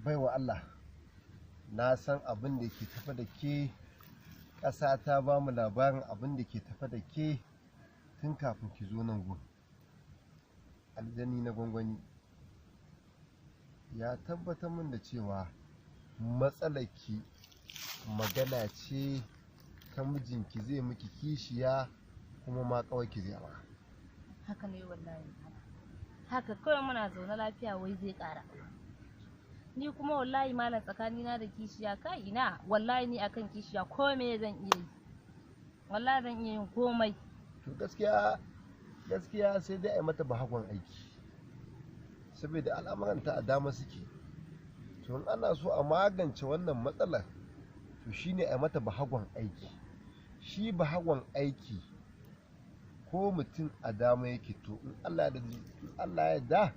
Baiwa Allah, na san abin da ke tafe da ke. Ƙasa ta ba mu labarin abin da ke tafe da ke tun kafin ki zo nan gun. Aljani na gwangwani ya tabbatar min da cewa matsalarki magana ce ta mijinki zai miki kishiya, kuma ma ƙawarki zai aura. Haka ne wallahi. Haka kawai muna zaune lafiya wai zai ƙara aure. Ni kuma wallahi malam, tsakanina da kishiya, kai ina, wallahi ni akan kishiya ko me zan iya yi. Wallahi zan iya yin komai. To gaskiya gaskiya sai dai a yi mata bahagon aiki, saboda al'amuranta a dama suke. To in ana so a magance wannan matsalar, to shine a yi mata bahagon aiki. Shi bahagon aiki, ko mutum a dama yake, to in Allah da in Allah ya yarda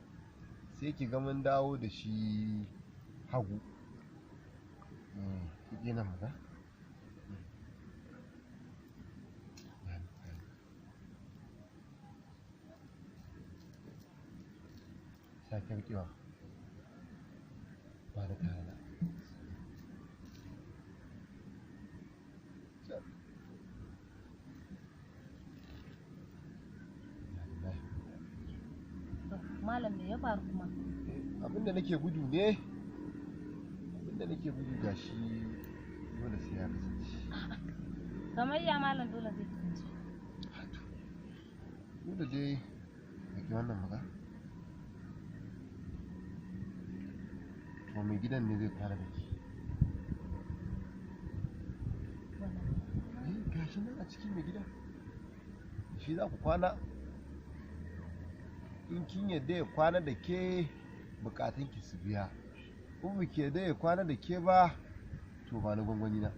sai ki ga mun dawo da shi hagu. Eh, ki nan maza. Sake riƙewa. Ba da kayana. To malam, me ya faru kuma? Abinda nake gudu ne, abinda nake gudu gashi dole sai ya kasance. Kamar ya malam, dole zai kasance? Dole dai. Rike wannan maga. To mai gidan ne zai fara da ke. Eh, gashi nan a cikin mai gidan. Shi za ku kwana. In kin yadda ya kwana da ke, bukatun ki su biya. In ba ki yadda ya kwana da ke ba, to ba na gwangwani na.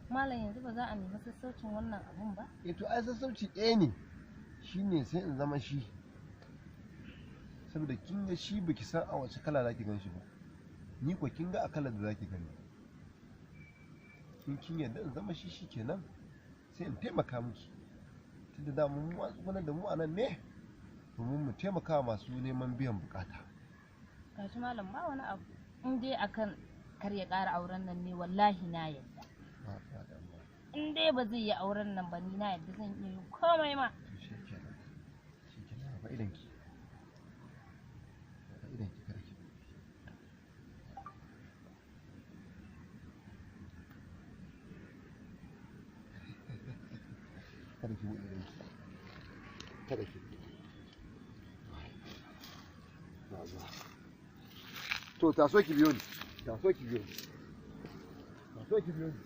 Malam, yanzu ba za a nemi sassaucin wannan abun ba? Eh, to ai sassauci ɗaya ne, shine sai in zama shi. Saboda kin ga shi baki san a wace kala zaki gan shi ba. Ni ko kin ga a kalar da zaki gani. In kin yarda in zama shi, shikenan, sai in taimaka miki. Tunda da mu an tsugunar da mu a nan ne domin mu taimaka masu neman biyan bukata. Gashi malam, ba wani abu. In dai akan kar ya ƙara auren nan ne, wallahi na yadda. Ba ba damuwa. In dai ba zai yi auren nan ba, ni na yadda, zan iya yin komai ma. To shikenan. Shikenan, ba idan ki. Ba idan ki, kada ki. Kada ki buɗe idonki. Kada ki. Na zuwa. To taso ki biyo ni. Taso ki biyo ni. Taso ki biyo ni.